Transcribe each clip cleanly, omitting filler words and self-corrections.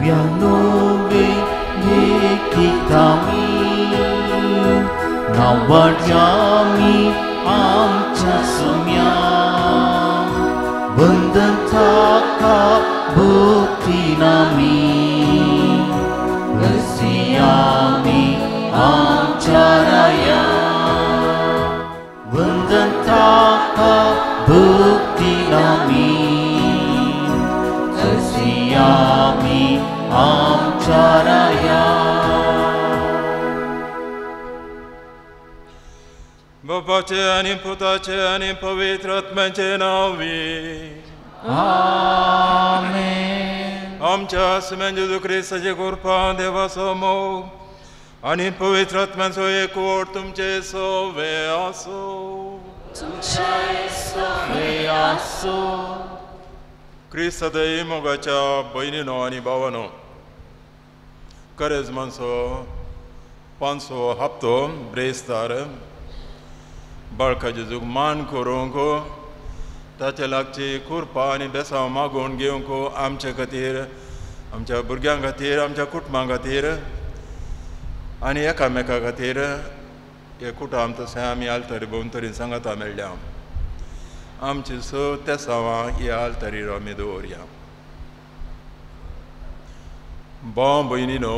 सुम्या no way लेखितामी नावाड्यामी आमच्या सुम्या बंधन ताका भक्तीनामी रसियामी आमच्या राया वंदन ताका भक्तीनामी रसियामी आमच्या राया. बापाचे आनी पुताचे आनी पवित्र आत्म्याचे नांवी आमेन. आमच्या सुम्यान जेजू क्रिस्ताचे कृपा, देवाचो मोग आनी पवित्र आत्म्याचो एकवट तुमचे सवे आसूं. तुमचे सवे आसूं. क्रिस्तादय मोगाच्या भयणीनो आनी भावानो, करेजमांचो 500 हप्तो ब्रेस्तार बाळका जेजूक मान करूंक ताचे लागची कृपा आनी बेसांव मागून घेवंक आमचे खातीर, आमच्या भुरग्यां खातीर, आमच्या कुटुंबां खातीर आनी एकामेका खातीर हे कुटुंब तशें आमी आलतरी भोंवतरी सांगाता मेळ्ळ्या. आमची स तेसांवां ह्या आलतरीर आमी दवरया. भाव भयणीनो,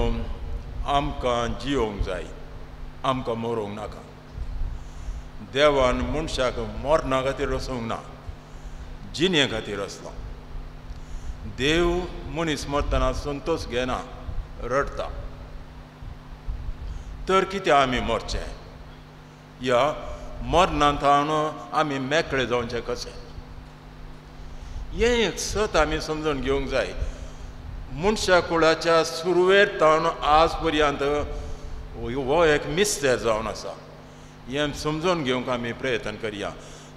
आमकां जियोंक जाय, आमकां मरोंक नाका. देवान मनशाक मरणा खातीर वचूंक ना, जिणे खातीर आसलो. देव मनीस मरतना संतोष घेना, रडटा. तर कितें आमी मरचें? ह्या मरणांत आमी मेकळे जावचें कशें? हें एक सत आमी समजून घेवंक जाय. मनशा कुळाच्या सुरवेर तावन आज पर्यंत हो एक मिस्तेर जावन आसा. हें समजून घेवंक आमी प्रयत्न करया.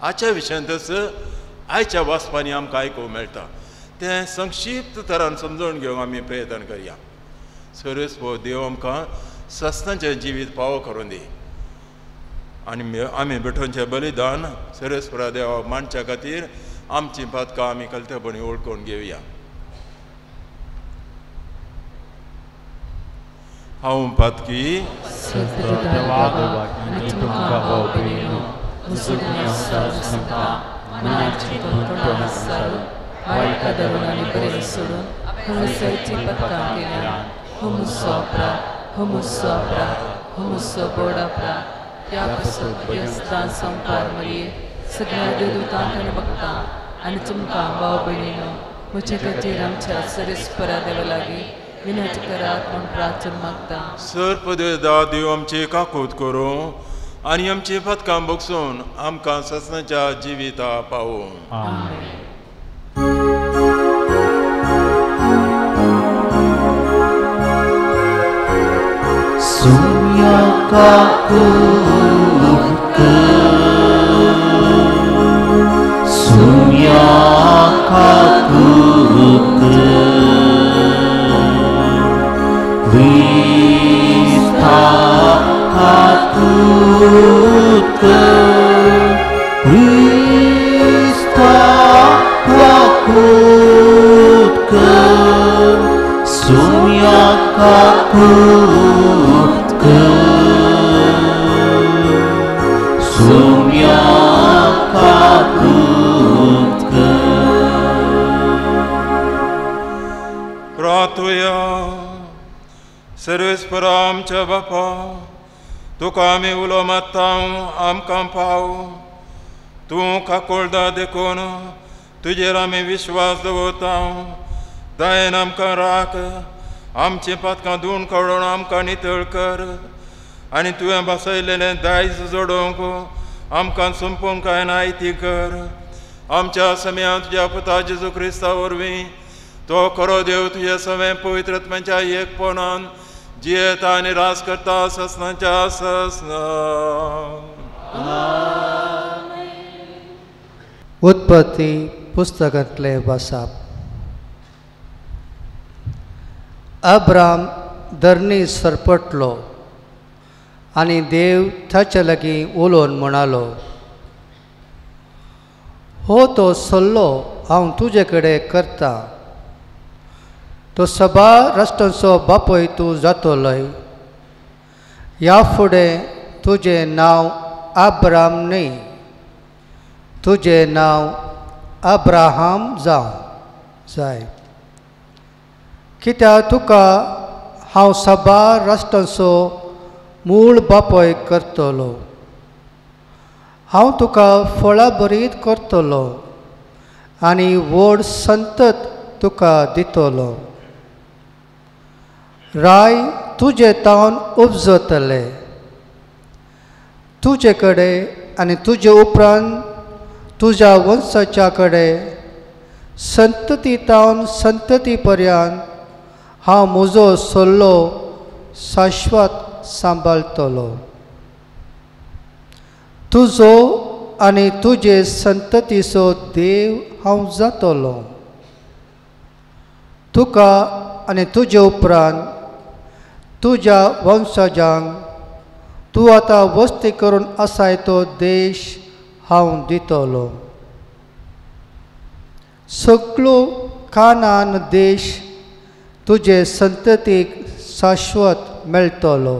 हाच्या विशयांतच आयच्या वाचपांनी आमकां आयकूंक मेळटा तें संक्षिप्त तरान समजून घेवंक आमी प्रयत्न करया. सरस हो देव आमकां सस्तांचें जिवीत पावो करून दी आनी आमी भेटोवचें बलिदान सरस्वरा देवाक मांडच्या खातीर आमची पातकां आमी कलतेपणी वळखून घेवया. हांव पातकी सगळ्या देवदूतांक आनी भक्तां आनी तुमकां भाव भयणीनो म्हजे खातीर आमच्या सरेस्परा देवा लागीं विनंती करात म्हूण प्रार्थना मागता. सर्पदेवता देव आमची काकूत करूं आनी आमची पदकां बगसून आमकां ससनाच्या जिविता पावूं. आमेन. सुम्या काकूत सुम्या काकूत क्रिस्ता काकूत क्रिस्ता काकूत सुम्या काकूत सुम्या काकूत. प्रार्थुया. सर्वेस्परा आमच्या बापा, तुका आमी उलो मारता, आमकां पाव. तूं काकोळदा देखून तुजेर आमी विश्वास दवरता. दयेन आमकां राख, आमचीं पातकां धुवन काडून आमकां नितळ कर आनी तुवें बसयलेलें दायज जोडोवंक आमकां संपूंक कांय आयती कर. आमच्या समयान तुज्या पुता जेजू क्रिस्ता वरवीं तो खरो देव तुज्या सवें पवित्र आत्म्याच्या एकपणान जियेता आनी राज करता ससनाच्या ससना. उत्पत्ती पुस्तकांतलें वाचप. अब्राम धरणी सरपटलो आनी देव ताचे लागीं उलोवन म्हणालो, हो तो सल्लो हांव तुजे कडेन करता, तो सभा राष्ट्रांचो बापूय तूं जातलोय. ह्या फुडें तुजें नांव अब्राम न्हय, तुजें नांव अब्राहम जावं जाय, कित्याक तुका हांव सभा राष्ट्रांचो मूळ बापूय करतलो. हांव तुका फळां बरीत करतलो आनी व्हड संतत तुका दितलो. राय तुजे तावन उपजतले, तुजे कडेन आनी तुजे उपरांत तुज्या वंशाच्या कडेन संतती तावन संतती पर्यंत हांव म्हजो सल्लो शाश्वत सांबाळटलो. तुजो आनी तुजे संततीचो देव हांव जातलो. तुका आनी तुजे उपरांत तुज्या वंशजांक तूं आतां वस्ती करून आसाय तो देश हांव दितलो. सगळो कानान देश तुजे संततीक शाश्वत मेळटलो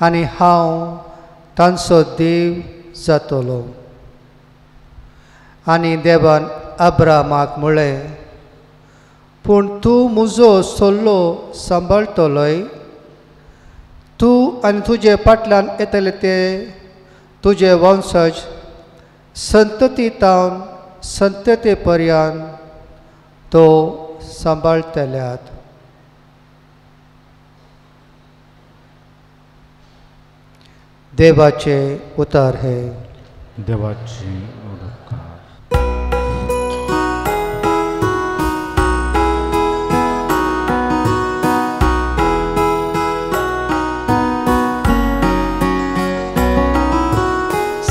आनी हांव तांचो देव जातलो. आनी देवान अब्रामाक म्हळें, पूण तूं म्हजो सल्लो सांबाळटलोय, तूं आनी तुजे फाटल्यान येतले ते तुजे वंशज संतती तावन संतती पर्यंत तो सांबाळटल्यात. देवाचे उतार हे. देवाची उपकार.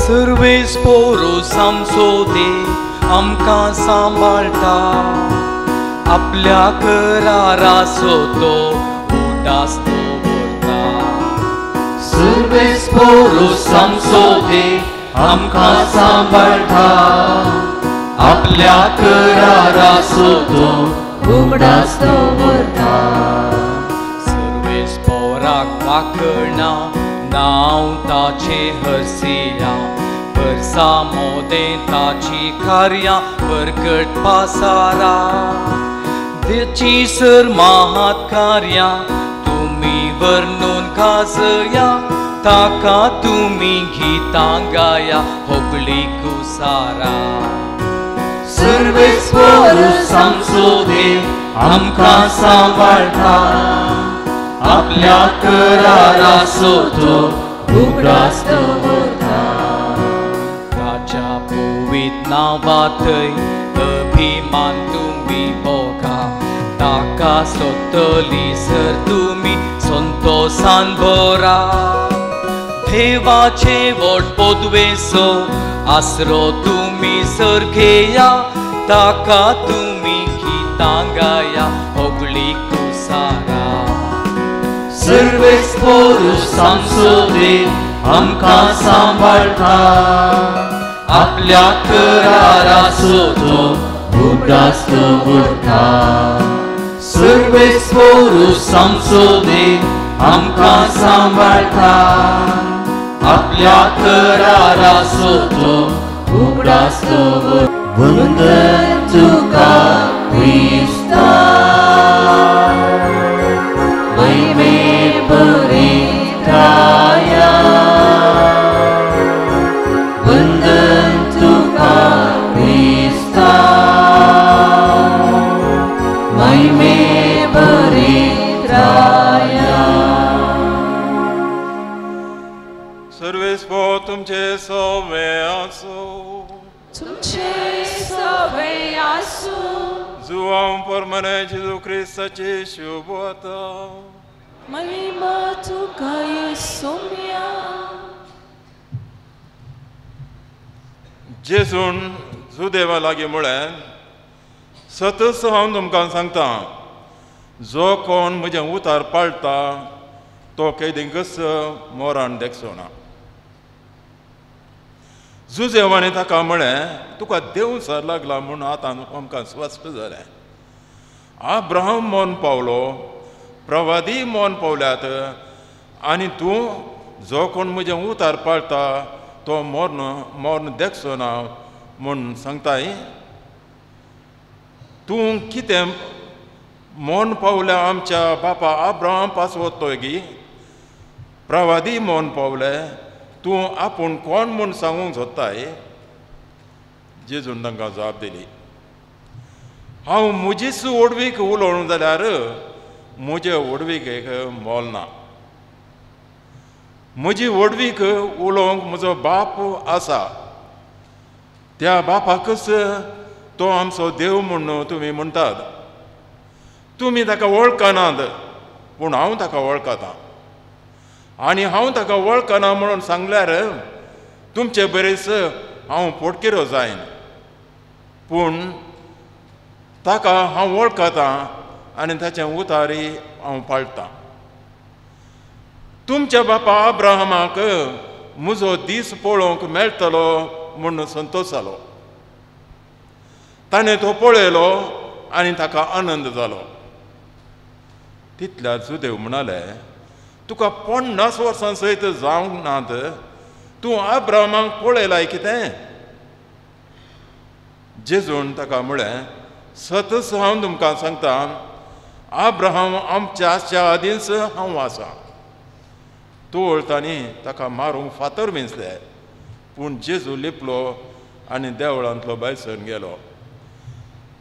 सर्वेस पोरूस आमचो देव आमकां सांबाळटा, आपल्या कराराचो तो उडास दवरता. सर्वेस पोरूस आमचो देव आमकां सांबाळटा, आपल्या कराराचो तो उगडास दवरता. सर्वेस पोराक वाकणा नांव ताचे हरसिया, वर्सा मोदें ताची कार्यां परगट पासारा. तेची सर महात कार्यां तुमी वर्णून गाजया, ताका तुमी गीतां गाया होगळी कुसारा. सर्वेस पोरूस आमचो देव आमकां सांबाळटा, आपल्या कराराचो तो उगडास दवरता. ताच्या पवित्र नांवांतय अभिमान तुमी भोगा, ताका सोदतली सर तुमी संतोसान भरा. देवाचे व्हड पदवेचो आसरो तुमी सर घेया, ताका तुमी गीतां गाया होगळी कुसारा. सर्वेस पोरूस आमचो देव आमकां सांबाळटा, आपल्या कराराचो तो उगडास दवरता. सर्वेस पोरूस आमचो देव आमकां सांबाळटा, आपल्या कराराचो तो उगडास दवरता. वंदन तुका क्रिस्ता, महिमे परित्राया. वंदन तुका क्रिस्ता, महिमे परित्राया. सर्वेस पो तुमचे सवे आसूं, तुमचे सवे आसूं. जुवां परमने जेजू क्रिस्ताची शुभवार्ता. महिमा तुका येसुम्या. जेजून जुदेवा लागीं म्हळें, सतच हांव तुमकां सांगता, जो कोण म्हजें उतार पाळटा तो केदींकच मोरान देखचो ना. जुजेवांनी ताका म्हळें, तुका देव सर लागला म्हूण आतां आमकां स्वस्थ जालें, अब्राहम मरण पावलो, प्रवादी मरण पावल्यात, आनी तूं जो कोण म्हजें उतार पाळटा तो मरण मरण देखचो ना म्हूण सांगताय. तूं कितें मरण पावल्या आमच्या बापा अब्राहम पासवतोय गी? प्रवादी मरण पावले, तूं आपूण कोण म्हूण सांगूंक सोदताय? जेजून तांकां जाप दिली, हांव म्हजीच व्हडवीक उलोवंक जाल्यार म्हजे व्हडविकेक मोल ना. म्हजी व्हडवीक उलोवंक म्हजो बाप आसा, त्या बापाकच तो आमचो देव म्हूण तुमी म्हणटात. तुमी ताका वळखनात, पूण हांव ताका वळखतां. आनी हांव ताका वळखना म्हणून सांगल्यार तुमचे बरेच हांव पोटकिरो जायन, पूण ताका हांव वळखतां आनी ताचें उतारी हांव पाळटां. तुमच्या बापा अब्राहमाक म्हजो दीस पळोवंक मेळटलो म्हूण संतोश जालो. ताणें तो पळयलो आनी ताका आनंद जालो. तितल्या जुदेव म्हणाले, तुका 50 वर्सां सयत जावंक नात, तूं अब्राहमाक पळयलाय कितें? जेजून ताका म्हळें, सतच हांव तुमकां सांगता, अब्राहम आमच्या आसच्या आदींच हांव आसा. तोळ तांणी ताका मारूंक फातर विंचले, पूण जेजू लिपलो आनी देवळांतलो भायर सरून गेलो.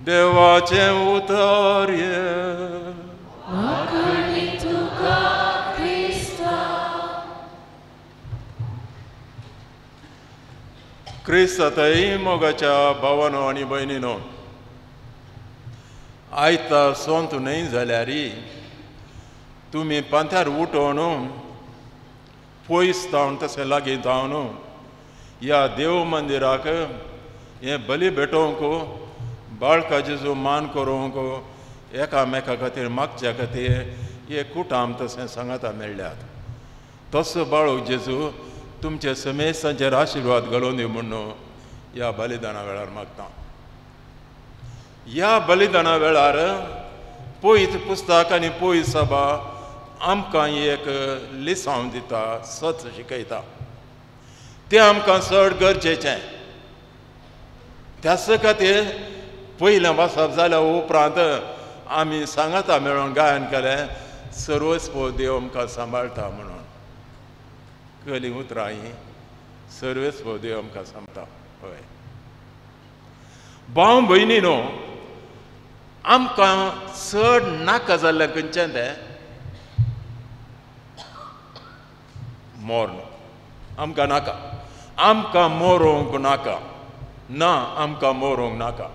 देवाचें उतर क्रिस्तातय मोगाच्या भावानो आनी भयणीनो, आयता सोंत न्हय जाल्यार तुमी पांथ्यार उठोवन पयस जावन तशें लागीं जावन ह्या देव मंदिराक हें बली भेटोवंक, बाळका जेजू मान करूंक, एकामेका खातीर मागच्या खातीर हे कुटाम तशें सांगाता मेळ्ळ्यात. तसो बाळक जेजू तुमचे समेस्तांचेर आशिर्वाद घालून दी म्हूण ह्या बलिदाना वेळार मागता. ह्या बलिदाना वेळार पयत पुस्तक आनी पयत सभा आमकां एक लिसांव दिता, सत शिकयता. तें आमकां चड गरजेचें. त्याच खातीर पयलें वाचप जाल्या उपरांत आमी सांगाता मेळोवन गायन केलें, सर्वस्व देव आमकां सांबाळटा म्हणून. कली उतरां ही, सर्वस्व देव आमकां सांबाळटा. हय भाव भयणी न्हू, आमकां चड नाका जाल्लें खंयचें तें मर्ण. आमकां नाका, आमकां मरोवंक नाका ना, आमकां मरोवंक नाका.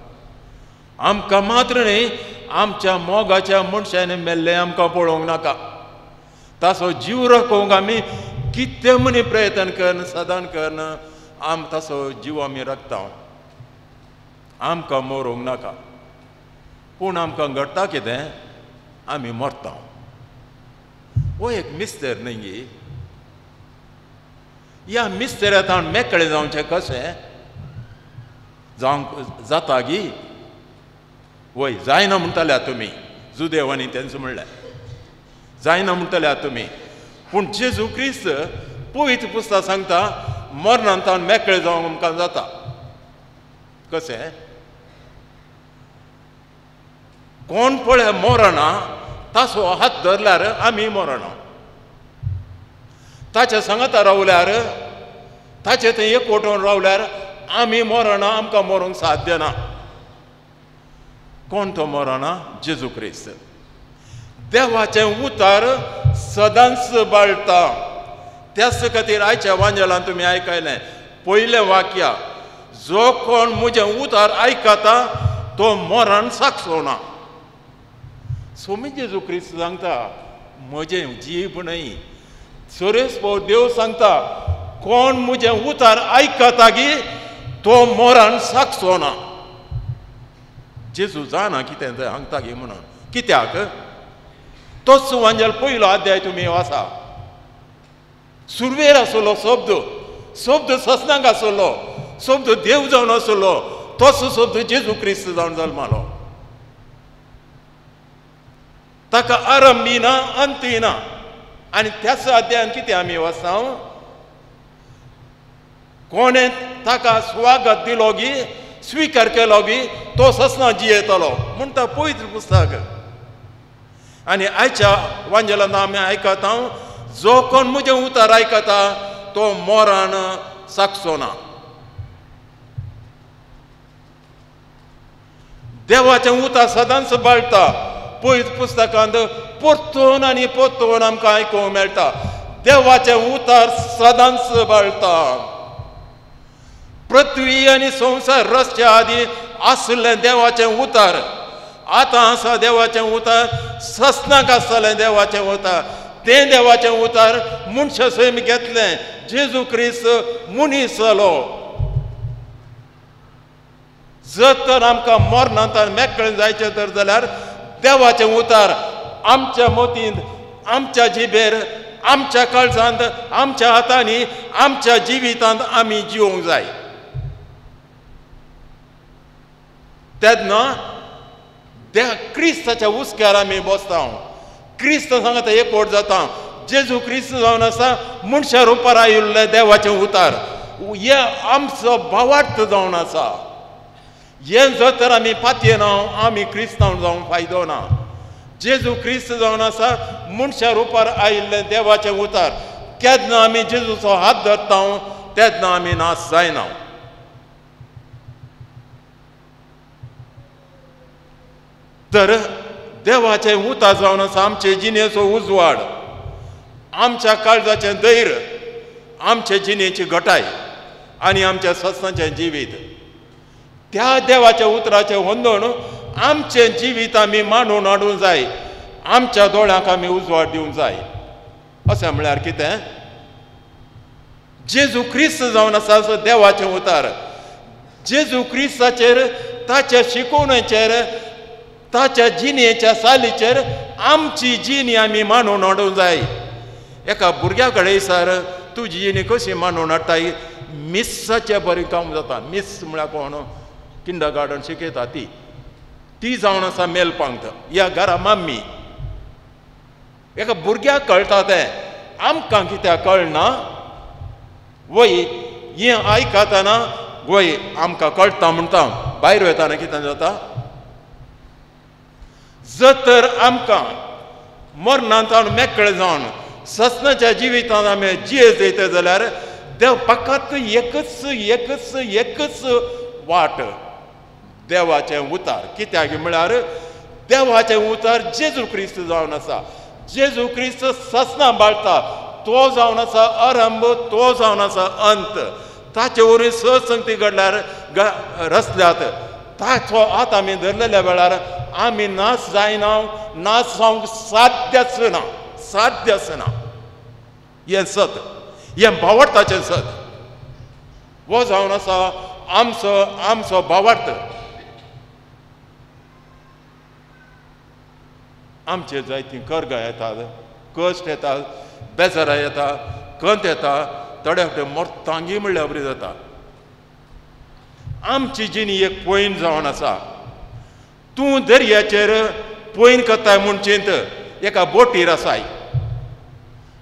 आमकां मात्र न्ही, आमच्या मोगाच्या मनशांनी मेल्लें आमकां पळोवंक नाका. ताचो जीव राखोवंक आमी कितें म्हणी प्रयत्न करन, साधन करन, आम ताचो जीव आमी राखता. आमकां मरोवंक नाका, पूण आमकां घडटा कितें, आमी मरता. हो एक मिस्तेर न्ही गी. ह्या मिस्तेरांत मेकळें जावचें कशें जावंक जाता गी? वय जायना म्हणटाल्या तुमी, जुदेवांनी तेंच म्हणलें, जायना म्हणटाल्या तुमी. पूण जेजू क्रिस्त पवित्र पुस्तक सांगता, मरणांत मेकळें जावंक आमकां जाता. कशें? कोण पळय मरना ताचो हात धरल्यार आमी मरना. ताच्या सांगाता रावल्यार, ताचे थंय एकवटून रावल्यार आमी मरना, आमकां मरूंक साध्य ना. कोण तो मरना? जेजू क्रिस्त. देवाचें उतार सदांच बाळटा. त्याच खातीर आयच्या वांजेलान तुमी आयकलें पयलें वाक्य, जो कोण म्हजें उतार आयकता तो मरण साकचो ना. सोमी जेजू क्रिस्त सांगता, म्हजें जीब न्हय, सोरेस देव सांगता, कोण म्हजें उतार आयकता गी तो मरण साकचो ना. जेजू जाणा कितें तें सांगता गी म्हणून. कित्याक? तोच वांजेल पयलो अध्याय तुमी आसा. सुरवेर आसलो शब्द, शब्द ससनाक आसलो, शब्द देव जावन आसलो, तोच शब्द जेजू क्रिस्त जावन जल्मालो. ताका आरंभी ना अंतय ना. आनी त्याच अध्यायान कितें आमी वाचता, कोणें ताका स्वागत दिलो गी स्विकार केलो गी तो ससना जियेतलो म्हणटा पवित्र पुस्तक. आनी आयच्या वांजेलांत आमी आयकता, जो कोण म्हजें उतर आयकता तो मोरान साकचो ना. देवाचें उतर सदांच बाळटा. पवित्र पुस्तकांत परतून आनी परतून आमकां आयकूंक मेळटा, देवाचें उतर सदांच बाळटा. पृथ्वी आनी संवसार रचच्या आदीं आसलें देवाचें उतर, आतां आसा देवाचें उतर, ससनाक आसतलें देवाचें उतर. तें देवाचें उतर मनशा सैम घेतलें, जेजू क्रिस्त मनीस जालो. जर तर आमकां मरणांत मेकळें जायचें तर जाल्यार देवाचें उतर आमच्या मतींत, आमच्या जिबेर, आमच्या काळजांत, आमच्या हातांनी, आमच्या जिवितांत आमी जिवंक जाय. तेन्ना क्रिस्ताच्या हुस्क्यार आमी बसता, क्रिस्त सांगता एकवट जाता. जेजू क्रिस्त जावन आसा मनशा रुपार आयिल्लें देवाचें उतर, हें आमचो भावार्थ जावन आसा. हें जर तर आमी पातयेना आमी क्रिस्तांव जावंक फायदो ना. जेजू क्रिस्त जावन आसा मनशा रुपार आयिल्लें देवाचें उतर. केन्ना आमी जेजूचो हात धरता तेन्ना आमी नाश जायना. तर देवाचें उतर जावन आसा आमचे जिणेचो उजवाड, आमच्या काळजाचें धैर्य, आमचे जिणेची घटाय आनी आमच्या सत्सांचें जिवीत. त्या देवाच्या उतराचें होंदण आमचें जिवीत आमी मांडून हाडूंक जाय, आमच्या दोळ्यांक आमी उजवाड दिवंक जाय. अशें म्हळ्यार कितें, जेजू क्रिस्त जावन आसा देवाचें उतर. जेजू क्रिस्ताचेर, ताच्या शिकोवणेचेर, ताच्या जिणेच्या सालीचेर आमची जिणी आमी मांडून हाडूंक जाय. एका भुरग्या कडेन सर तुजी जिणी कशी मांडून हाडटाय, मिस्साचें बरें काम जाता. मिस म्हळ्यार कोण, किंडर गार्डन शिकयता ती, ती जावन आसा मेलपांत ह्या घरा मम्मी. एका भुरग्याक कळटा तें, आमकां कित्याक कळना? वय हें आयकतना वय आमकां कळटा म्हणटा, भायर वयतना कितें जाता? जर तर आमकां मरणांत मेकळे जावन ससनाच्या जिवितांत आमी जिये जयता जाल्यार देव फकत एकच एकच एकच वाट, देवाचें उतार. कित्याक म्हळ्यार देवाचें उतार जेजू क्रिस्त जावन आसा. जेजू क्रिस्त ससना बाळटा, तो जावन आसा आरंभ, तो जावन आसा अंत. ताचे वरवीं सत्संगती घडल्यार रचल्यात. ताचो हात आमी धरलेल्या वेळार आमी नाश जायना, नाश जावंक साध्यच ना, साध्यच ना. हें सत, हें भावार्थाचें सत. हो जावन आसा आमचो आमचो भावार्थ. आमचे जायतीं करगां येतात, कश्ट येतात, बेजारां येता, खंत येता, थोडे फावटी मरतांगी म्हणल्यार बरी जाता. आमची जिणी एक पॉयंट जावन आसा. तूं दर्याचेर पॉयंट करताय म्हूण चिंत एका बोटीर आसाय.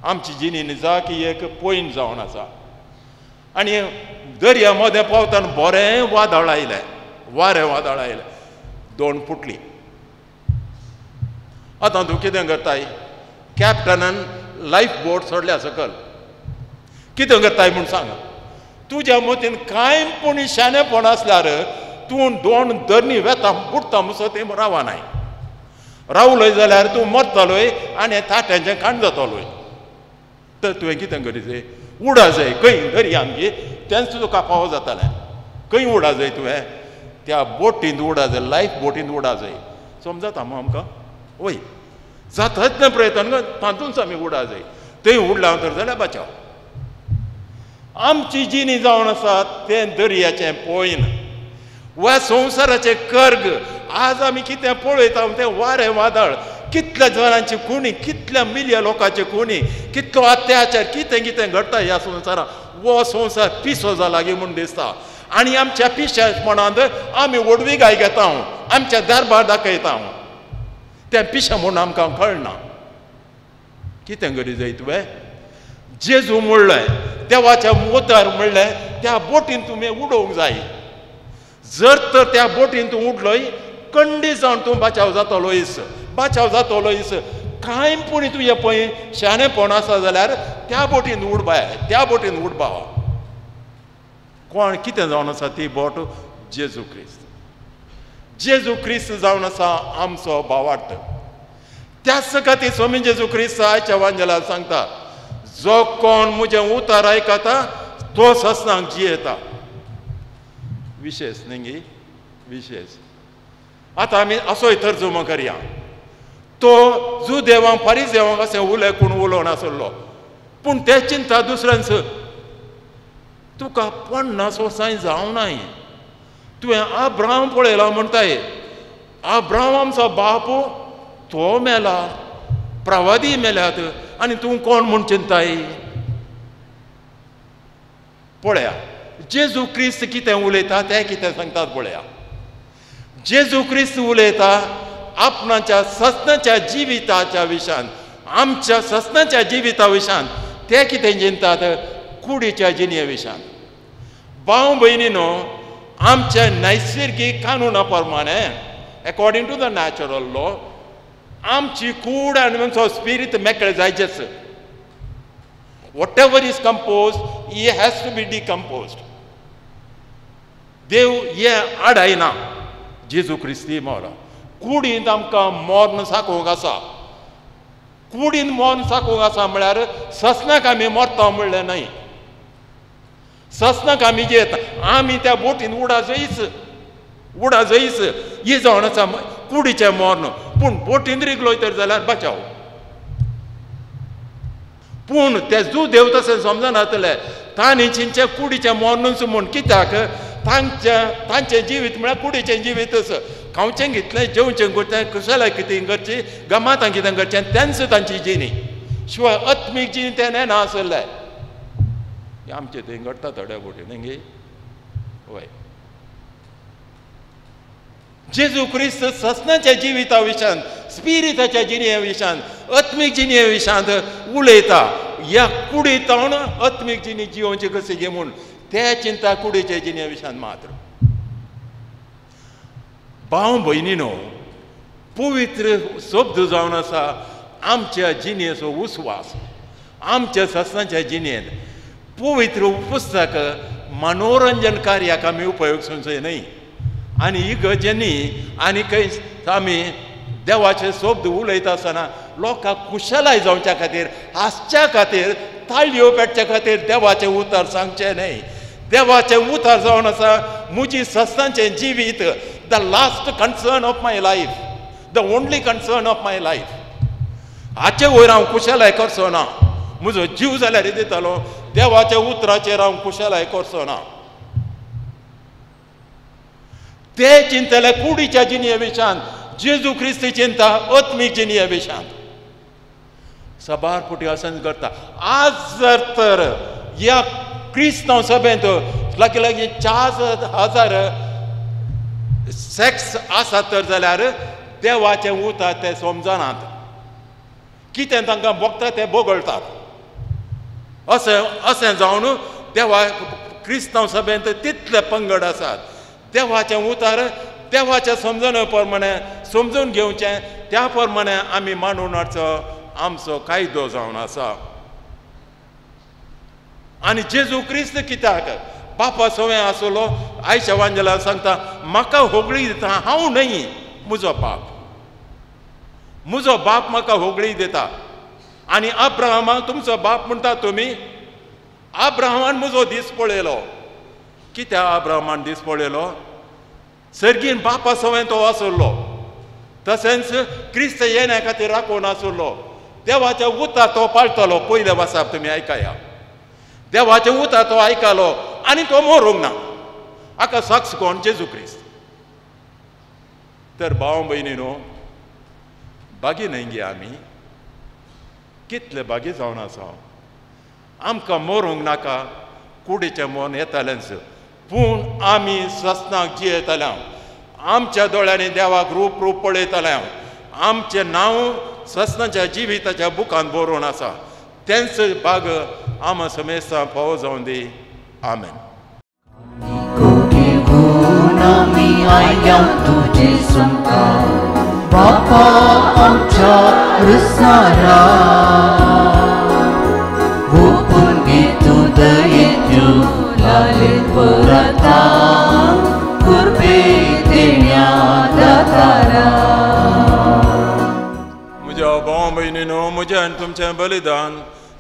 आमची जिणी निजाकी एक पॉयंट जावन आसा. आनी दर्या मदें पावतना बरें वादळ आयलें, वारें वादळ आयलें, दोन फुटली. आतां तूं कितें करताय? कॅप्टनान लायफ बोट सोडल्या सकल. कितें करताय म्हूण सांग. तुज्या मतीन कांय पूण शाणेपण आसल्यार तूं दोन दर्णी वेता बुडटा म्हणसर तें रावनाय. रावलोय जाल्यार तूं मरतलोय आनी ताट्यांचें काण जातलोय. तर तुवें कितें करी जाय? उडा जाय खंय दर्यान गी, तेंच तुका फावो जातालें. खंय उडा जाय तुवें? त्या बोटींत उडा जाय, लायफ बोटींत उडा जाय. समजता मू आमकां? वय जाता तितलें प्रयत्न तातूंच आमी उडा जाय. थंय उडला तर जाल्यार बचाव. आमची जिणी जावन आसा तें दर्याचें पोयन वा संवसाराचें कर्ग. आज आमी कितें पळयता तें वारें वादळ, कितल्या जाणांची खुणी, कितल्या मिलियन लोकांची खुणी, कितलो अत्याचार, कितें कितें घडटा ह्या संवसारांत. हो संवसार पिसो जाला गी म्हूण दिसता. आनी आमच्या पिशेपणांत आमी व्हडवी गाय घेता, आमच्या दरबार दाखयता. तें पिशें म्हूण आमकां कळना. कितें करी जाय तुवें? जेजू म्हणलें, देवाच्या उतर म्हणलें, त्या बोटीन तुमी उडोवंक जाय. जर तर त्या बोटीन तूं उडलोय कंडी जावन तूं बाचाव जातलो इस, बाचाव जातलो इस. कांय पुणी तुजें पळय शाणेपण आसा जाल्यार त्या बोटीन उडबाय, त्या बोटीन उडबा. कोण कितें जावन आसा ती बोट? जेजू क्रिस्त. जेजू क्रिस्त जावन आसा आमचो भावार्थ. त्याच खातीर स्वामी जेजू क्रिस्त आयच्या वांजेलार सांगता, जो कोण म्हजें उतर आयकता तो ससनाक जियेता. विशेश न्ही गी, विशेश. आतां आमी असोय तर्जुमो करया. तो जुदेवांक फारीजेवांक अशें उलय कोण उलोवन आसलो, पूण ते चिंता दुसऱ्यांच. तुका 50 वर्सां जावनाय, तुवें आब्राम पळयला म्हणटाय. आब्राम आमचो बाप, तो मेला, प्रवादी मेल्यात, आनी तूं कोण म्हूण चिंताय? पळया जेजू क्रिस्त कितें उलयता तें कितें सांगतात पळया. जेजू क्रिस्त उलयता आपणाच्या सस्नाच्या जिविताच्या विशयान, आमच्या सस्नाच्या जिविता विशयान. ते कितें चिंतात? कुडीच्या जिणे विशयान. भाव भयणीनो, आमच्या नैसर्गीक कानुना प्रमाणे, according to the natural law, आमची कूड आनी आमचो स्पिरीत मेकळे जायचेच. Whatever is compose he has to be decomposed. देव हे आडायना. जेजू क्रिस्ती मोरा कुडींत आमकां मर्ण साकोवंक आसा. कुडीन मर्ण साकोवंक आसा म्हळ्यार ससनाक आमी मरता म्हणलें न्हय. ससनाक आमी जेता, आमी त्या बोटीन उडा जयीच, उडा जयीच. ही जावन आसा कुडीचें मर्ण. पूण बोटीन रिगलो तर जाल्यार बचाव. पूण ते जुदेव तशें समजनातले. तांणी चिंचें कुडीचें मर्णूच म्हूण. कित्याक? तांचें तांचें जिवीत म्हळ्यार कुडीचें जिवीतच. खावचें घेतलें, जेवचें करचें, कुशलाय कितें करची, गमातां कितें करचें, तेंच तांची जिणी. शिवाय आत्मीक जिणी तें नेना आसलें. आमचें थंय घडटा थोड्या बोटी न्ही गे? वय. जेजू क्रिस्त ससनाच्या जिविता विशयान, स्पिरिताच्या जिणे विशयान, आत्मीक जिणे विशयांत उलयता. ह्या कुडींत आत्मीक जिणी जियोवची कशी गे म्हूण ते चिंता कुडीच्या जिणे विशयान मात्र. भाव भयणीनो, पवित्र शब्द जावन आसा आमच्या जिणेचो उस्वास, आमच्या ससनाच्या जिणेंत. पवित्र पुस्तक मनोरंजन कार्याक आमी उपयोग समजूं न्हय. आनी ही गजाली आनी खंय आमी देवाचे शब्द उलयता आसतना लोकांक कुशलाय जावच्या खातीर, हांसच्या खातीर, ताळयो पेटच्या खातीर देवाचें उतर सांगचें न्हय. देवाचें उतर जावन आसा म्हजी सस्तांचें जिवीत, the last concern of my life, the only concern of my life. हाचे वयर हांव कुशलाय करचो ना. म्हजो जीव जाल्यार दितालो, देवाच्या उतराचेर हांव कुशलाय करचो ना. ते चिंतले कुडीच्या जिणे विशयान, जेजू क्रिस्त चिंता आत्मीक जिणे विशयान. सबार फुटी अशेंच करता. आज जर तर ह्या क्रिस्तांव सभेंत लागीं लागीं 4000 सेक्स आसा तर जाल्यार देवाचें उतर ते समजनात. कितें तांकां भोगता ते बोगळटात. अशें अशें जावन देवा क्रिस्तांव सभेंत तितले पंगड आसात. देवाचें उतर देवाचें समजणे प्रमाणे समजून घेवचें, त्या प्रमाणे आमी मांडून हाडचो आमचो कायदो जावन आसा. आनी जेजू क्रिस्त कित्याक बापा सवें आसलो? आयच्या वांजेला सांगता, म्हाका होगळी दिता हांव न्हय, म्हजो बाप, म्हजो बाप म्हाका होगळी दिता. आनी अब्राहमाक तुमचो बाप म्हणटा तुमी, अब्राहमान म्हजो दीस पळयलो. कित्याक अब्राहमान दीस पळयलो? सर्गीन बापा सवें तो आसलो. तशेंच क्रिस्त येण्या खातीर राखून आसलो. देवाच्या उतर तो पाळटलो. पयले वासाप तुमी आयकया, देवाचें उतर तो आयकलो आनी तो मरूंक ना. हाका साक्ष कोण? जेजू क्रिस्त. तर भाव भयणीनो, बागी न्हय गे आमी, कितले बागी जावन आसा. आमकां मरूंक नाका, कुडीचें मन येतालेंच, पूण आमी सस्नाक जियेतले. आमच्या दोळ्यांनी देवाक रूप रूप पळयतले. आमचें नांव ससनाच्या जिविताच्या बुकान बरोवन आसा तेंच बाग आमा समेस्तां फावो जावन दी. आमेन. बापा आमच्या क्रिस्तारा ओपून घे तूं दयेंत लालेत परता कृपे देण्या दातारा. म्हज्या भाव भयणीनो म्हजें आनी तुमचें बलिदान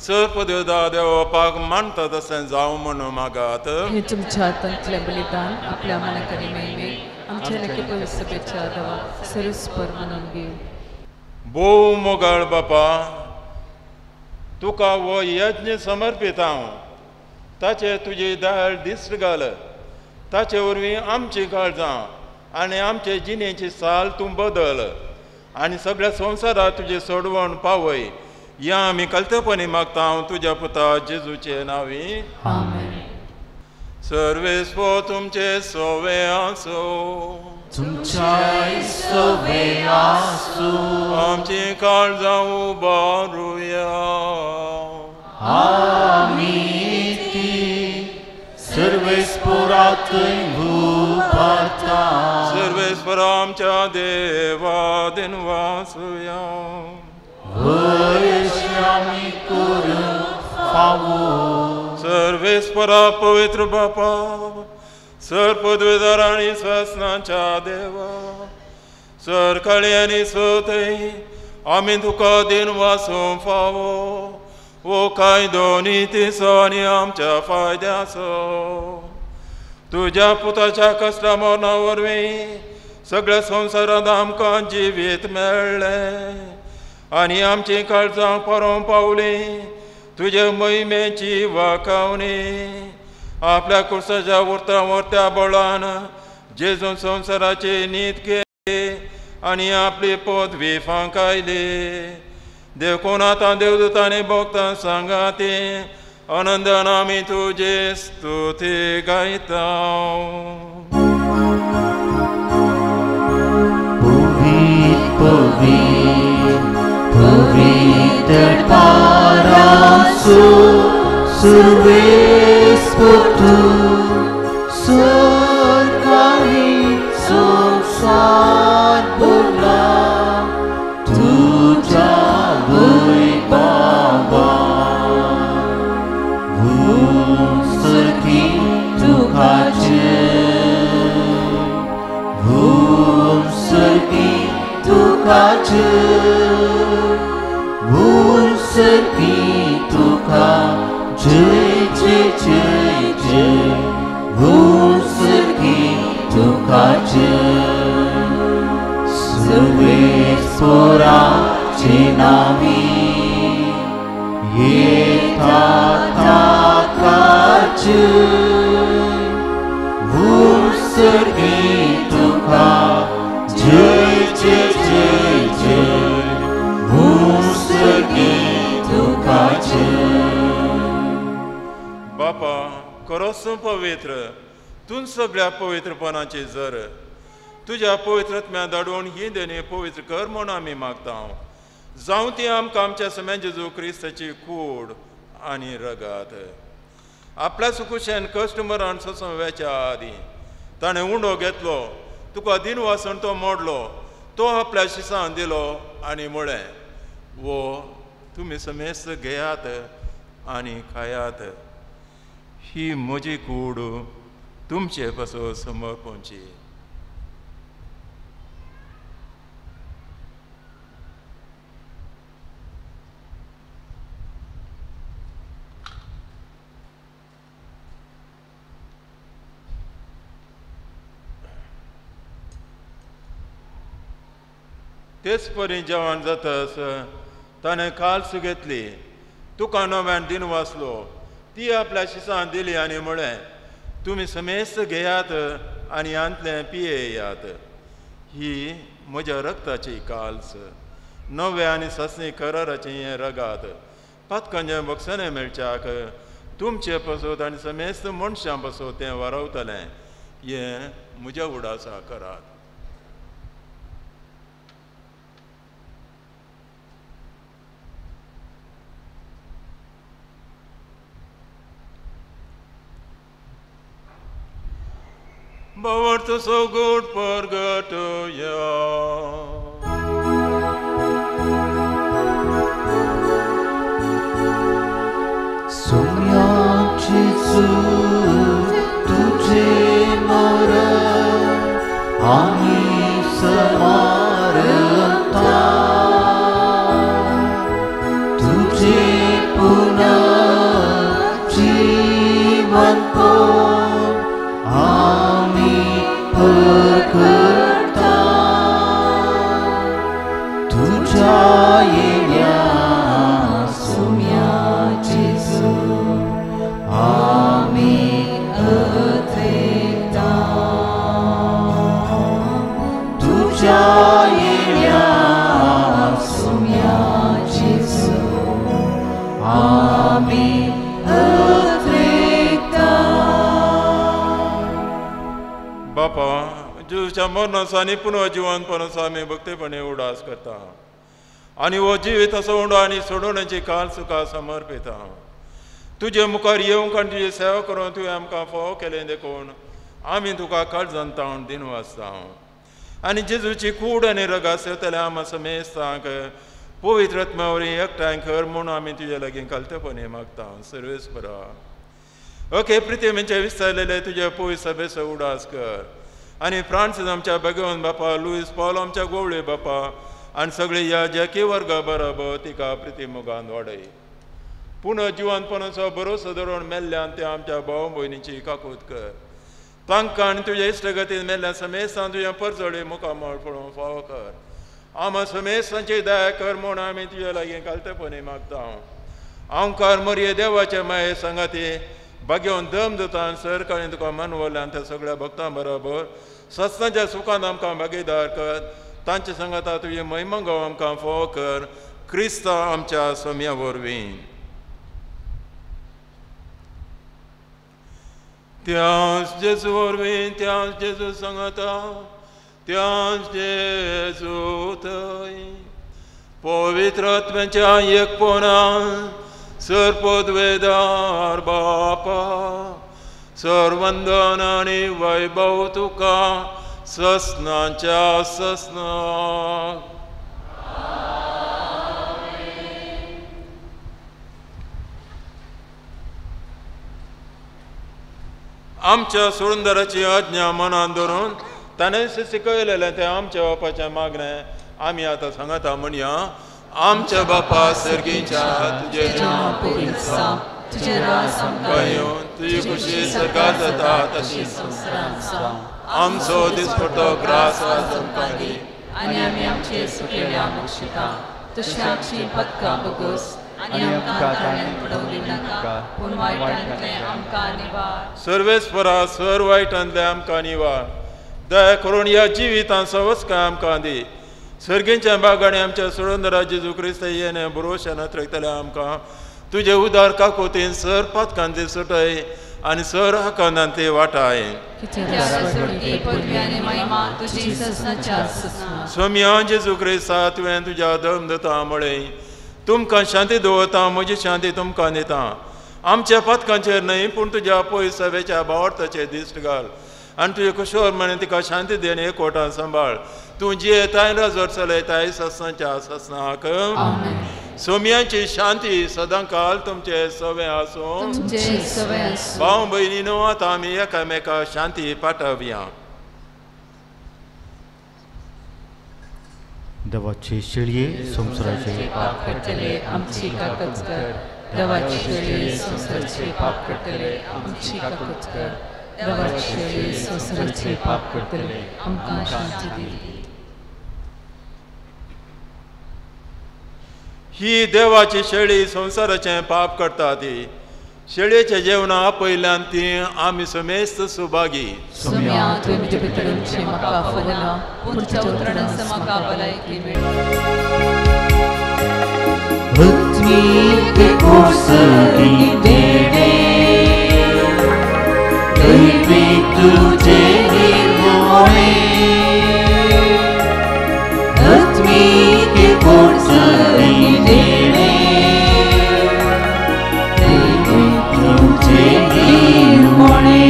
सर्पदेवता देवपाक मानता तशें जावं म्हणून मागात. हे तुमच्या हातांतलें बलिदान आपल्या मनाकरी मेळवे आमच्या लेखी पवित्र देवा सरस्पर म्हणून घेऊ. भोव मोगाळ बापा, तुका हो यज्ञ समर्पीत हांव, ताचे तुजी दयाळ दिश्ट घाल, ताचे वरवीं आमची काळजां आनी आमचे जिणेची साल तूं बदल आनी सगळ्या संवसाराक तुजें सोडवण पावय. या आमी कल्तपणी मागता हांव तुज्या पुता जेजूचे नांवी. आमेन. सर्वेस्पो तुमचे सोवे आसो, तुमच्याय सोवे आसो. आमची काळजां उबारुया. आमी ती सर्वेस्पोरातूय उबारता. सर्वेस्पर आमच्या देवा दिनवासुया. वयशी आमी करूंक फावो. सर्वेस्परा पवित्र बापा, सर्पद्वेदार आनी ससनाच्या देवा, सरकाळी आनी सोतय आमी तुका दिनवासूंक फावो. हो कायदो नितीचो आनी आमच्या फायद्याचो. तुज्या पुताच्या कसल्या मरणा वरवीं सगळ्या संवसारांत आमकां जिवीत मेळ्ळें आनी आमचीं काळजां परोवंक पावलीं तुजे महिमेची वाखावणी. आपल्या कुर्साच्या उरता वरत्या बळान जेजून संवसाराची नीत केली आनी आपली पदवी फांकायली. देखून आतां देवदूतांनी भक्तां सांगाती आनंदान आमी तुजे स्तुती गायता. पवित्र पवित्र पारासो सर्वेस्पर तूं सरकारी संवसार भरला तुज्या वैभवान. उत्सर्गी तुका जय, उत्सर्गी तुका जय, उत्सर्गी तुका जय जय जय जय, उत्सर्गी तुका जय. सर्वेस्पराचे नांवी येता ताका जय, उत्सर्गी तुका जय जय जय जय, उत्सर्गी तुका जय. बापा खरोच तूं पवित्र, तूं सगळ्या पवित्रपणाची जर तुज्या पवित्रत्म्या धाडून ही देणी पवित्र कर म्हूण आमी मागता. जावं ती आमकां आमच्या सम्या जेजू क्रिस्ताची कूड आनी रगात. आपल्या सुकुशेन कश्ट मरण सोंसून वेच्या आदीं ताणें उंडो घेतलो, तुका दिनवासून तो मोडलो, तो आपल्या शिसान दिलो आनी म्हळें, वो तुमी समेस्त घेयात आनी खायात, ही म्हजी कूड तुमचे पासून समर्पणची. तेच परी जेवण जातस ताणें काल्स घेतली, तुका नव्यान दिन वाचलो, ती आपल्या शिसान दिली आनी म्हळें, तुमी समेस्त घेयात आनी हांतलें पियेयात, ही म्हज्या रक्ताची काल्स, नव्या आनी सासणी कराराचें हें रगात, पातकांचें बक्षणें मेळच्याक तुमचे पासत आनी समेस्त मनशां पासत तें वारवतलें, हें म्हज्या उडासा करात. भावार्थ सगूट परगटया. सोम्याची तुझे मरण आमी समारता, तुझे पुनः जीवनपण आमी परगटता, तुझ्या येण्या सोम्या जेजू आमी अथेता, तुझ्या येण्या सोम्या जेजू आमी अथेता. बापा, जेजूच्या मरणाचो आनी पुनः जिवनपणाचो आमी भक्तीपणे उडास करता आनी हो जिवीत असो उंडो आनी सोडोवण्याची काल तुका समर्पिता. तुजे मुखार येवंक आनी तुजी सेवा करून तुवें आमकां फावो केलें देखून आमी तुका काळजान तावन दिनू आसता. आनी जेजूची कूड आनी रगात सेवतल्या आमा समेस्तांक पवित्र आत्म्या वरवीं एकठांय कर म्हूण आमी तुजे लागीं कालतेपणी मागता. सर्वेस्परा, ओके प्रितीमेचे विस्तारलेले तुजे पवित्र सभेचो उडास कर आनी फ्रांसीस आमच्या भगवंत बापा, लुईस पॉल आमच्या गोवळे बापा आनी सगळे ह्या जॅकी वर्गा बरोबर तिका प्रिती मोगान वाडय. पुनः जिवनपणाचो भरोसो धरून मेल्ल्यान ते आमच्या भाव भयणीची काकूत कर. तांकां आनी तुज्या इश्टगतीन मेल्ल्या समेस्तान तुज्या परजळे मुखामळ पळोवंक फावो कर. आमा समेस्तांची दया कर म्हूण आमी तुज्या लागीं कालतेपणी मागता. आमकार मरये देवाचे माये सांगाती भाग्योवन दम दिता सरकारान तुका मनवल्यान त्या सगळ्या भक्तां बरोबर सत्सांच्या सुखान आमकां भागीदार कर. तांचे सांगाता तुजी महिमा गांव आमकां फावो कर. क्रिस्ता आमच्या सोम्या वरवीं. त्याच जेजू वरवीं, त्याच जेजू सांगाता, त्याच जेजू थंय पवित्र आत्म्याच्या एकपणान सर्पद्वेदार बापा, सर्वंदन आनी वैभव तुका ससनाच्या ससनाक. आमच्या सुरंदराची आज्ञा मनान धरून ताणें शिकयलेलें तें आमच्या बापाचें मागणें आमी आतां सांगता म्हणया. आमच्या बापा सर्गीच्या, तुजें नांव पवित्र जावं, तुजें राज आमकां येवन, तुजी खुशी स्वर्गात जाता तशी संवसारांत जावं. आमचो दिसपट्टो ग्रास आज आमकां दी आनी आमी आमचे सुकेल्या बक्षिता तशी आमची पदकां बगस आनी आमकां ताळ्यान पडोवंक दिनाका, पूण वायटांतलें आमकां निवार. सर्वेस्परा, सर वायटांतलें आमकां निवार. दया करून ह्या जिवितांत सवस्काय आमकां दी. सर्गींच्या बागांनी आमच्या सुरंदरा जेजू क्रिस्त येणे भरोशान अत्रकतले आमकां तुजे उदार काकोतीन सर पातकांती सुटय आनी सर हकानांती वाटाय. पदवी आनी महिमा तुजी ससनाच्या ससना. सोम्या जेजू क्रिस्ता, तुवें तुज्या धर्म दिता म्हळें, तुमकां शांती दवरता, म्हजी शांती तुमकां दिता. आमच्या पातकांचेर न्हय पूण तुज्या पयस सभेच्या भावार्थाचेर दिश्ट घाल आनी तुजे कुशोर म्हणे तिका शांती दी आनी एकवटान सांबाळ. तूं जियेताय राजवट चलयताय ससनाच्या ससनाक. सोम्याची शांती सदांकाल तुमचे सवे आसूं. तुमचे सवे आसूं. भाव भयणीनो, आतां आमी एकामेका शांती पाठोवया. देवाचे शेळये संवसाराचे पाप करतले आमची काकच कर. देवाची शेळये संवसाराचे पाप करतले आमची काकच कर. देवाची शेळये संवसाराचे पाप करतले आमकां शांती दी. ही देवाची शेळी संवसाराचें पाप करता ती शेळयेचें जेवण आपयल्यान ती आमी समेस्त सुभागी. सोम्या, तुवें म्हजे भितर उरचें म्हाका फलना, पूण तुज्या उतरांत म्हाका भलायकी मेळ्ळी. तुझे निर्मोणे आत्मिक कोसरी देणे तुझे निर्मोणे।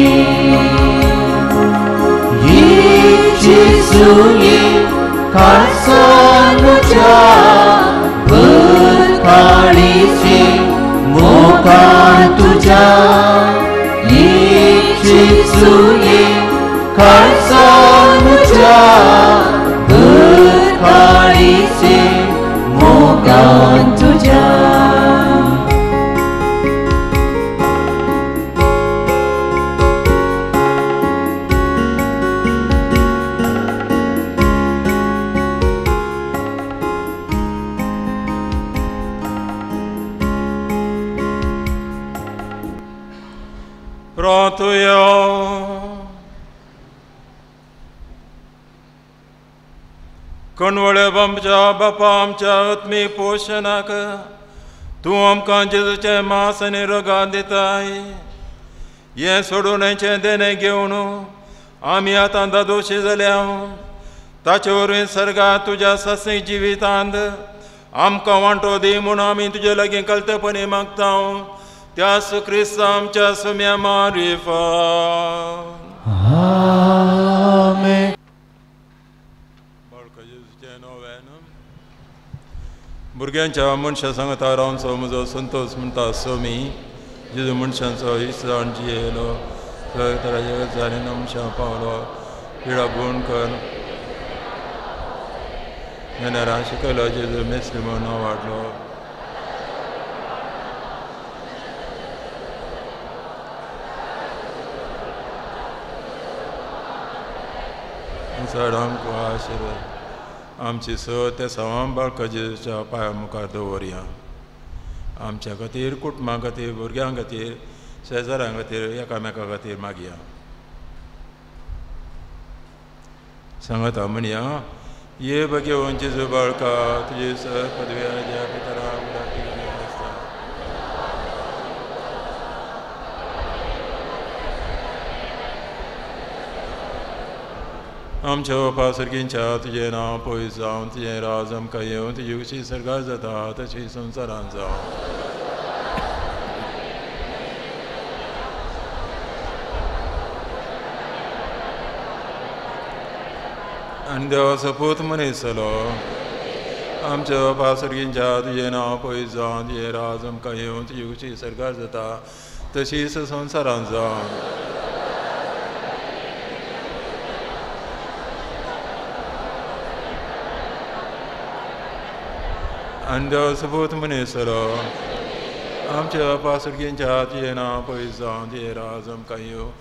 जेजू ये काळजान म्हज्या भर काळीजे मोगान तुज्या ये जेजू ये काळजान म्हज्या भर काळीजे मोगान तुज्या. कणवळे आमच्या बापा आमच्या आत्मीक पोशणाक तूं आमकां जेजूचें मांस आनी रगात दिताय. हें सोडोवण्याचें देणें घेवन आमी आतां दादोशी जाल्या. ताचे वरवीं सर्गात तुज्या सासणीक जिवितांत आमकां वांटो दी म्हूण आमी तुजे लागीं कल्तेपणी मागता. त्यास क्रिस्त आमच्या सुम्या मारिफात. आमेन. भुरग्यांच्या मनशां सांगता रावचो म्हजो संतोष म्हणटा सोमी जेजू मनशांचो इस्राण जियेलो जाली मनशां पावलो पिडा गुण कर जाल्यार शिकयलो जेजू मेस्त्री म्हणून वाडलो. चड आमकां आशिर्वाद आमची स त्या सवां बाळका जेजूच्या पांया मुखार दवरया. आमच्या खातीर, कुटुंबा खातीर, भुरग्यां खातीर, शेजाऱ्यां खातीर, एकामेका खातीर मागया. सांगता म्हणया ये भगेवन जेजू बाळका तुजे स पदव्या ज्या पितरा उदाती आसता. आमच्या बापा सर्गींच्या तुजें नांव पयस जावं, तुजें राज आमकां येवं, तुजी कशी सर्गार जाता तशी संवसारांत जावं. आनी देवाचो पूत मनीस जालो. आमच्या बापा सर्गींच्या तुजें नांव पयस जावं, तुजें राज आमकां येवं, तुजी कशी सर्गार जाता तशीच संवसारांत जावं. आनी देवाचो पूत मनीस जालो. आमच्या बापा सर्गींच्या तुजें नांव पयस जावं, तुजें राज आमकां येवं,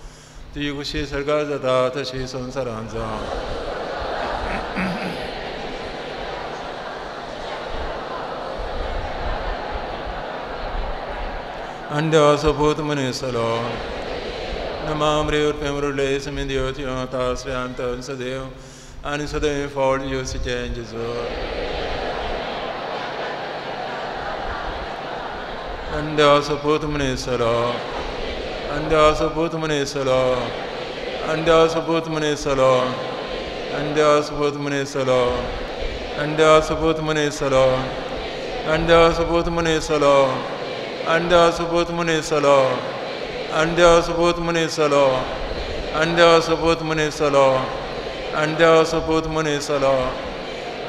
तुजी कशी सर्गार जाता तशी संवसारांत जावं. आनी देवाचो पूत मनीस जालो. नमामरे उर्फे समेदेव तासऱ्यांत सदैव आनी सदैव फॉल योसीचें जेजू. आनी देवाचो पूत मनीस जालो. आनी देवाचो पूत मनीस जालो. आनी देवाचो पूत मनीस जालो. आनी देवाचो पूत मनीस जालो. आनी देवाचो पूत मनीस जालो. आनी देवाचो पूत मनीस जालो. आनी देवाचो पूत मनीस जालो. आनी देवाचो पूत मनीस जालो. आनी देवाचो पूत मनीस जालो. आनी देवाचो पूत मनीस जालो.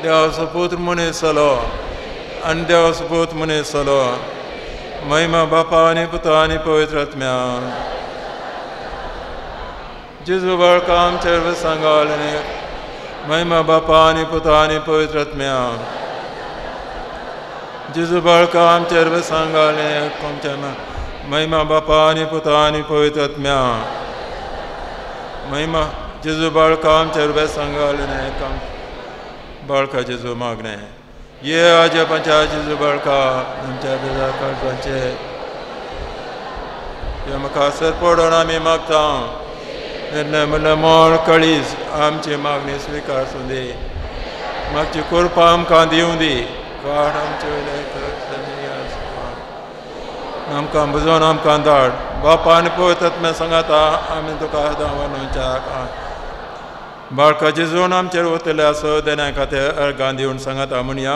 देवाचो पूत मनीस जालो. आनी देवाचो पूत मनीस जालो. महिमा बापा आनी पुता आनी पवित्र आत्म्या. जेजू बाळका आमच्या सांगाल. महिमा बापा आनी पुता आनी पवित्र आत्म्या. जेजू बाळका आमच्या सांगाल. आमच्या महिमा बापा आनी पुता आनी पवित्र आत्म्या. महिमा जेजू बाळका आमच्या सांगाल. बाळका जेजू मागणें ये आज्या पंचा जेजू बाळका आमच्या बेजार काळजांचे हे म्हाका सर पडोन आमी मागता. म्हणल्यार मोळ कळीस आमची मागणी स्विकार सुंदी. मागची कृपा आमकां दिवं दी. काड आमचे वयले आमकां बुजोवन आमकां धाड. बापा आनी पवित्र आत्म्या सांगाता आमी तुका सदां वनूच्या बाळका जेजून आमचेर वतले आसो देण्या खातीर अर्गां दिवन सांगाता म्हणया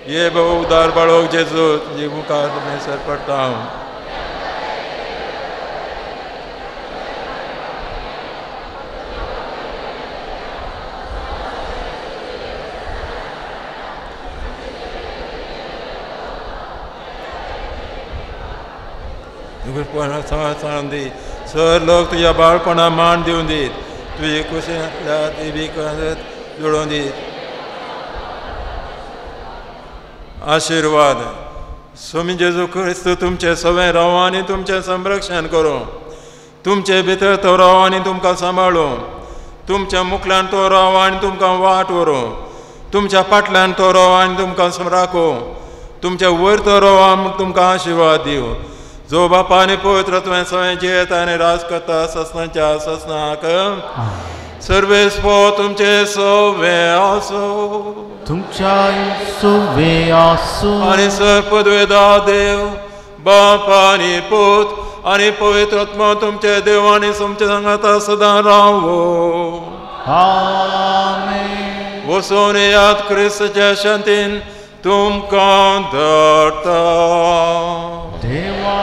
ये बाबा उदार बाळोक जेजू तुजे मुखार तुमी सर पडटा हांव. सांगून दी सर लोक तुज्या बाळपणा मान दिवन दीत तुजी कुशी जुळोवन दीत आशिर्वाद स्वामी जेजू क्रिस्त तुमचे सवें राव आनी तुमचें संरक्षण करूं तुमचे भितर तो राव आनी तुमकां सांबाळूं तुमच्या मुखल्यान तो राव आनी तुमकां वाट व्हरूं तुमच्या फाटल्यान तो राव आनी तुमकां राखूं तुमच्या वयर तो राव आनी तुमकां आशिर्वाद दिवं जो बापा आनी पवित्र तुवें सवें जियेता आनी राज करता ससनाच्या ससनाक सर्वेस्पो तुमचे सवे आसो तुमच्या सवे आसो आनी सर पदवेदा देव बाप आनी पूत आनी पवित्र आत्मा तुमचे देव आनी तुमचे सांगाता सदां रावो. आमेन. वचून येयात क्रिस्ताच्या शांतीन तुमकां धाडटा. देवा